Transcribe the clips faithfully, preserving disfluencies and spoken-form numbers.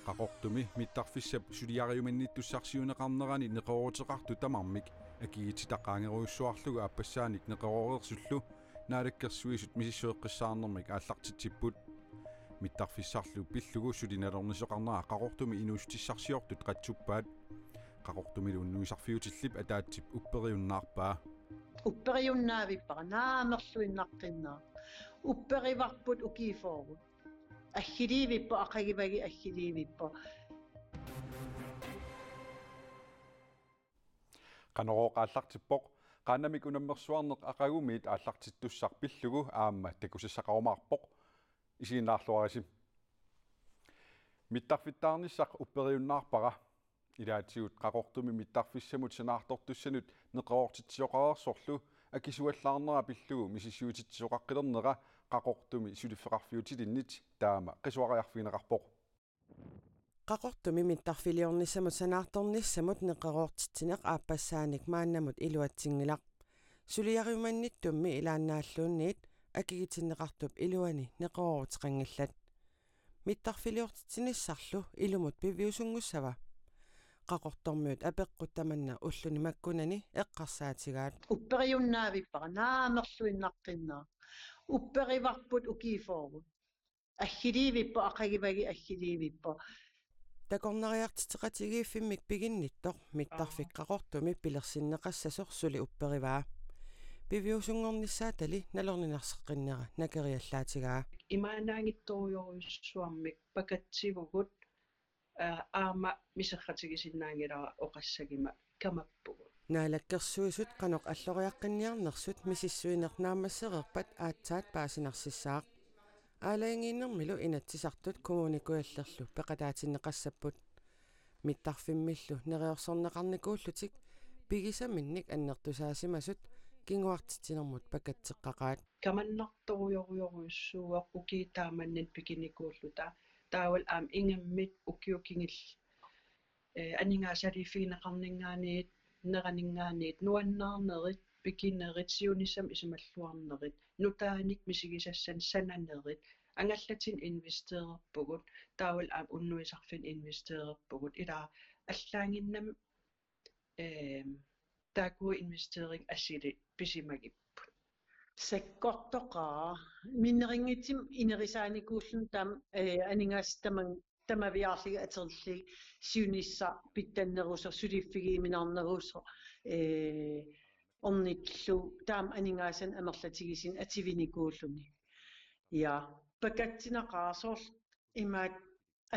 Qaqortumi mittarfissap suliariumannittussarsiuneqarnerani neqerooruteqartut tamarmik akigititaqaangerujussuarlugu aappassaanik neqerooreersullu Naalakkersuisut misissueqqissaarnermik aallartitsipput. Mittarfissarlu pillugu suli nalornisoqarnera Qaqortumi inuussutissarsiortut qatsuppaat. Qaqortumilu unnuisarfiutillip ataatsip upperiunnaarpaa. Upperiunnaavippara naamerluinnaqqinnaa. Upperivarput ukiifoorut. Aggiliivippoq, aqagivagi aggiliivippoq. Qanorooq aallartippoq, qaannamik unammersuarneq aqagumiit aallartittussaq pillugu aamma takusassaqarumaarpoq. Isiginnaarluarisi. Mittarfittaarnissaq upperiunnaarpara. Ilaatigut Qaqortumi mittarfissamut sanaartortussanut neqeroortitsisoqareersorlu akisuallaarnera pillugu misissuititsisoqaqqilernera Qaqortumi suliffeqarfiutilinnit taama qisuariarfigineqarpoq. Qaqortumi mittarfiliornissamut sanaartornissamut neqeroortitsineq aappassaanik maannamut iluatsinngilaq. Suliariumannittummi ilaannaalluunniit akigitinneqartup iluani neqerooruteqanngillat. Mittarfiliortitsinissarlu ilumut piviusunngussava? Qaqortormiut apeqqut tamanna ulluni makkunani eqqarsaatigaat. Upperiunnaavippara naamerluinnaqqinnaa. Upperivarput ukiifoorut. Aggiliivippoq, aqagivagi aggiliivippoq. Takornariartitseqatigiiffimmik piginnittoq mittarfik Qaqortumi pilersinneqassasoq suli upperivaa. Piviusunngornissaatali nalorninarseqqinnera nakeriallaatigaa. Imaannaanngitsorujorujussuarmik pakatsivugut, aa, aamma miserratigisinnaanngilara oqassagima kamappugut. Naalakkersuisut qanoq alloriaqqinniarnersut misissuineq naammassereerpat aatsaat paasinarsissaaq. Aalajangiinermilu Inatsisartut Kommune Kujallerlu peqataatinneqassapput. Mittarfimmillu neriorsorneqarnikuullutik pigisaminnik annertusaasimasut kinguartitsinermut pakatseqqaqaat. Kamannartorujorujorujussuuvoq ukiut taamannak piginikuulluta. Taavalu aamma ingammik ukiut kingulliit, ee, aningaasaliiffigineqarninngaanniit, neraninngaanniit, nuannaarnerit, pikinerit, siunissami isumalluarnerit, nutaanik misigisassanik sananerit, angallatinnik investererpugut, taavalu aamma unnuisarfinnik investererpugut, ilaa allaannginnami, eem, taakku investering asuli pisimagipput. Sakkortoqaaq. Minnerunngitsumik inerisaanikuulluni taama, ee, aningaasat taman-, tamaviaarlugit atorlugit siunissaq pitsannerusoq, suliffigiuminarnerusoq, ee, ornillugu taama aningaasanik amerlatigisunik atuinikuulluni. Ja, pakatsinaqaaq soorlu imaattoq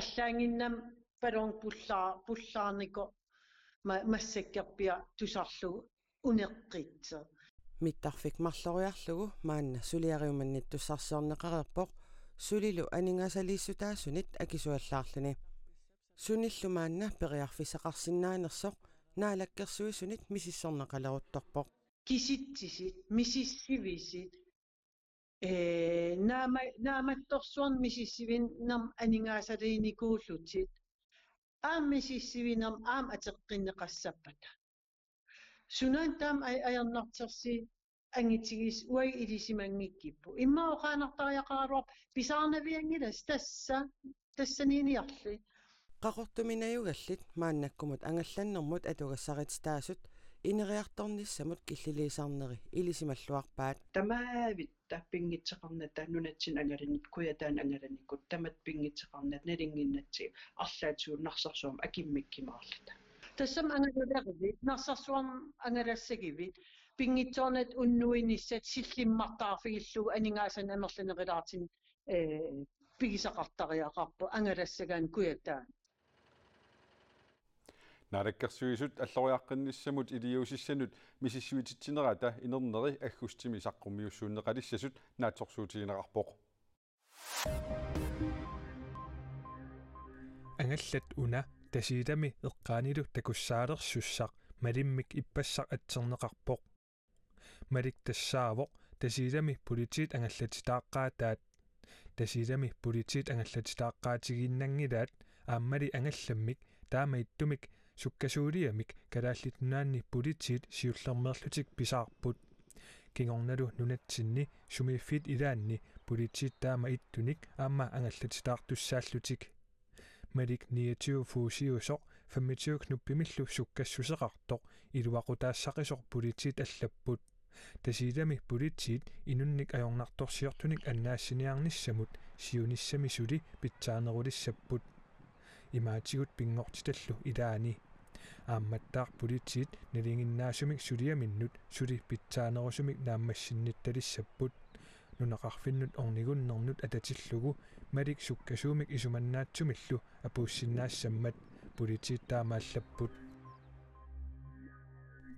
allaannginnami ballon pullaa-, pullaarnikoq ma-, massakkorpiaq tusarlugu uneqqitsoq. Mittarfik marloriarlugu maanna suliariumannittussarsiorneqareerpoq sulilu aningaasaliissutaasunit akisuallaarluni. Sunillu maanna periarfissaqarsinnaanersoq Naalakkersuisunit misissorneqaleruttorpoq. Kisitsisit, misissuisut, ee, naama-, naammattorsuarnik misissuinermut aningaasaliinikuullutit. Aamma misissuinermut aamma atoqqinneqassappata. Sunaana taama aj-, ajornartorsiut angitigisut uagut ilisimanngikkippugut. Immaqa oqaannartariaqaraluarpoq pisaarnavianngilagut tassa, tassaniiniarli. Qaqortumi najugallit maannakkumut angallannermut atugassarititaasut ineriartornissamut killiliisarneri ilisimalluarpaat. Tamavitta pinngitsoqarnata nunatsinni angalanikkut, Kujataani angalanikut, tamatta pinngitsoqarnata nalunnginnatsigit arlaatigut Narsarsuarmi akimmikimaarluta. Tassami angalaleriviit, Narsarsuarmi angalassagivit, pinngitsoornata unnuinissat sillimmartaarfigillugu aningaasanik amerlanerulaartunik, ee, pigisaqartariaqarpoq angalassagaanni Kujataani. Naalakkersuisut alloriaqqinnissamut iliuusissanut misissuititsinerata inerneri aggustimi saqqummiussuunneqalissasut naatsorsuutigineqarpoq. Angallat una Tasiilami eqqaanilu takussaalersussaq Malimmik ippassaq atserneqarpoq. Malik tassaavoq Tasiilami politiit angallatitaaqqaataat. Tasiilami politiit angallatitaaqqaatigiinnanngilaat aammali angallammik taamaattumik sukkasuuliamik Kalaallit Nunaanni politiit siullermeerlutik pisaarput. Kingornalu nunatsinni sumiiffiit ilaanni politiit taama ittunik aamma angallatitaartussaallutik. Malik niogtyve Fuusiusoq femogtyve Knuppimillu sukkassuseqartoq iluaqutaassaqisoq politiit allapput. Tasiilami politiit inunnik ajornartorsiortunik annaassiniarnissamut siunissami suli pitsaanerulissapput. Imaatigut pinngortitallu ilaani. Aammattaaq politiit nalinginnaasumik suliaminnut suli pitsaanerusumik naammassinnittalissapput. Nunaqarfinnut ornigunnernut atatillugu Malik sukkasuumik isumannaatsumillu apuussinnaassammat politiit taamaallapput.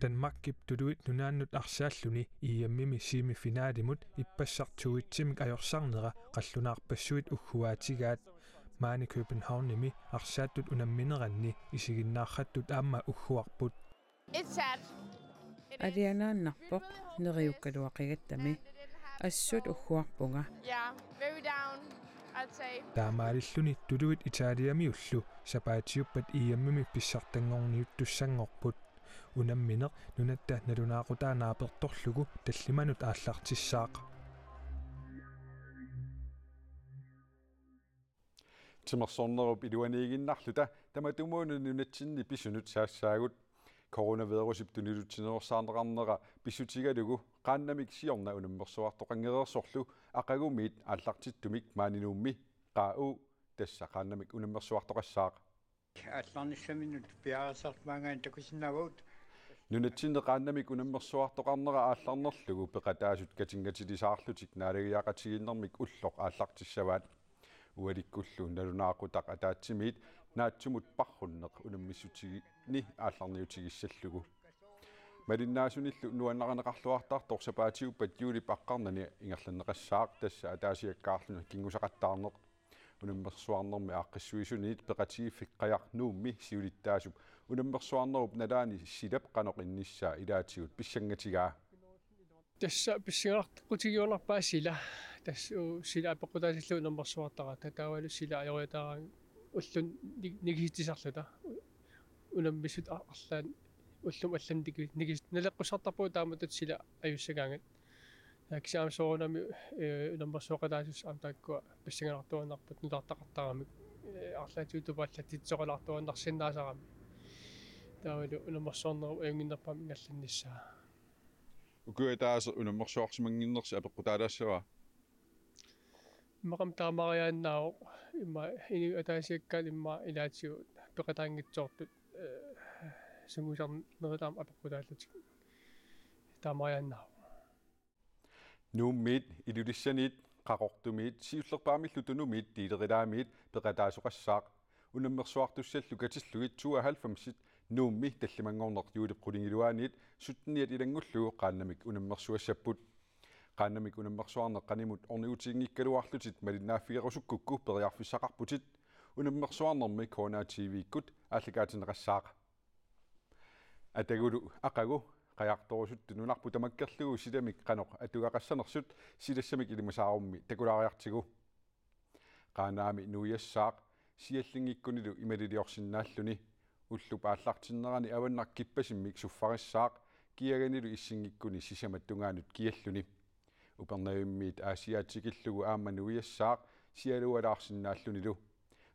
Danmarkip Tuluit Nunaannut arsaalluni E M-imi semifinalimut ippassaq to-etsimik ajorsarnera qallunaarpassuit ugguaatigaat. Maani Københavnimi arsaattut unammineranni isiginnaarrattut aamma ugguarput. It's sad. It is. Alianaannarpoq neriukkaluaqigattami. Assut ugguarpunga. Yeah, very down, I'd say. Taamaalilluni tuluit Italiamiullu sapaatiuppat E M-imi pissartanngorniuttussanngorput. Unammineq nunatta nalunaaqutaa naapertorlugu tallimanut aallartissaaq. Timersornerup iluaniiginnarluta tamatumuuna nunatsinni pisunut saassaagut. Coronavirusip tunilutsinerorsaarneqarnera pissutigalugu qaannamik siorna unammersuartoqanngereersorlu aqagumiit aallartittumik maani Nuummi Q U, tassa qaannamik unammersuartoqassaaq. Aallarnissaminut piareersarlugu maanngaanniit takusinnaavugut. Nunatsinni qaannamik unammersuartoqarnera aallarnerlugu peqataasut katinngatilisarlutik naalagiaqatigiinnermik ulloq aallartissavaat. Ualikkullu nalunaaqutaq ataatsimiit naatsumut parrunneq unammissutiginni aallarniutigissallugu. Malinnaasunillu nuannarineqarluartartoq sapaatiuppat juulip aqqarnani ingerlanneqassaaq, tassa ataasiakkaarluni kinngusaqattaarneq. Unammersuarnermi aaqqissuisuniit peqatigiiffik Qajaq Nuummi siulittaasup unammersuarnerup nalaani silap qanoq innissaa ilaatigut pissangatigaa. Tassa pissanganartoqutigiuarpaa sila. Tassa u-, sila apeqqutaatillugu unammersuartaratta, taavalu sila ajoriataaraangat ulluni ni-, nigisitsisarluta. U-, unammissut a-, arlaanni ullumi allamik nigi-, nigis-, naleqqussartarpugut taamatut sila ajussagaangat. Taava kisianni aamma soorunami, eh, unammersueqataasussat aamma taakkua pissanganartuaannarput nutartaqartaramik, eh, arlaatigut tupaallatsitsisoqalaartuaannarsinnaasarami. Taavalu unammersuarnerup ajunnginnerpaamik ingerlannissaa. Ukiup ataaseq unammersuarsimannginnersi apeqqutaalaassava? Immaqami taamaariaannaavoq, immaqa inuit ataasiakkaat immaqa ilaatigut peqataanngitsoortut, eh, sungiusarnerit aamma apeqqutaallutik. Taamaariaannaavoq. Nuummiit, Ilulissaniit, Qaqortumiit, siullerpaamillu Tunumiit, Tiilerilaamiit peqataasoqassaaq. Unammersuartussallu katillugit tooghalvfemsit Nuummi tallimanngorneq juulip qulingiluaaniit sytteniat ilanngullugu qaannamik unammersuassapput. Qaannamik unammersuarneq qanimut ornigutiginngikkaluarlutit malinnaaffigerusukkukku periarfissaqarputit. Unammersuarnermi K N R T V-kkut aallakaatinneqassaaq. Atagulu aqagu qajartorusuttut nunarput tamakkerlugu silamik qanoq atugaqassanersut silassamik ilimasaarummi takulaariartigu. Qaanaami nuiassaaq siallinngikkunilu imaliliorsinnaalluni. Ullup aallartinnerani avannaq kippasimmik suffarissaaq kiaganilu issinngikkuni sisamat tungaanut kialluni. Upernavimmiit Aasiaat tikillugu aamma nuiassaaq sialualaarsinnaallunilu.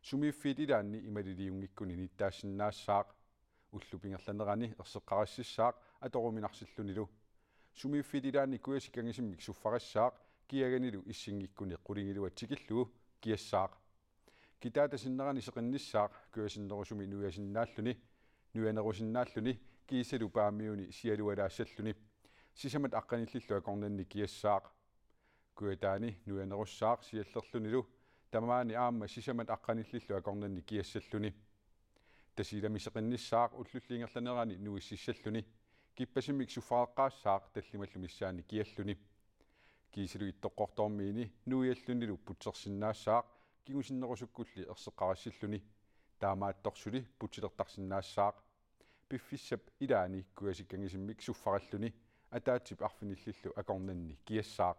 Sumiiffiit ilaanni imaliliunngikkuni nittaassinnaassaaq. Ullup ingerlanerani erseqqarississaaq atoruminarsillunilu. Sumiiffiit ilaanni kujasikkangisimmik suffarissaaq kiaganilu issinngikkuni qulingiluat tikillugu kiassaaq. Kitaata sinnerani seqinnissaaq kujasinnerusumi nuiasinnaalluni, nuianerusinnaalluni kiisalu paamiuni sialualaassalluni. Sisamat aqqanillillu akornanni kiassaaq. Kujataani nuianerussaaq siallerlunilu, tamaani aamma sisamat aqqanillillu akornanni kiassalluni. Tasiilami seqinnissaaq ullulli ingerlanerani nuississalluni. Kippasimmik suffareqqaassaaq tallimallu missaani kialluni. Kiisalu Ittoqqortoormiini nuiallunilu putsersinnaassaaq kingusinnerusukkulli erseqqarissilluni. Taamaattorsuli putsilertarsinnaassaaq. Piffissap ilaani kujasikkangisimmik suffarilluni ataatsip arfinillillu akornanni kiassaaq.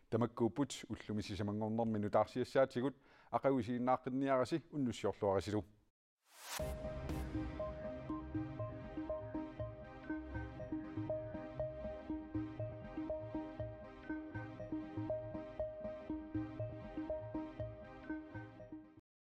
Tamakkuupput ullumi sisamanngornermi nutaarsiassaatigut, aqagu isiginnaaqqinniarisi, unnussiorluarisilu.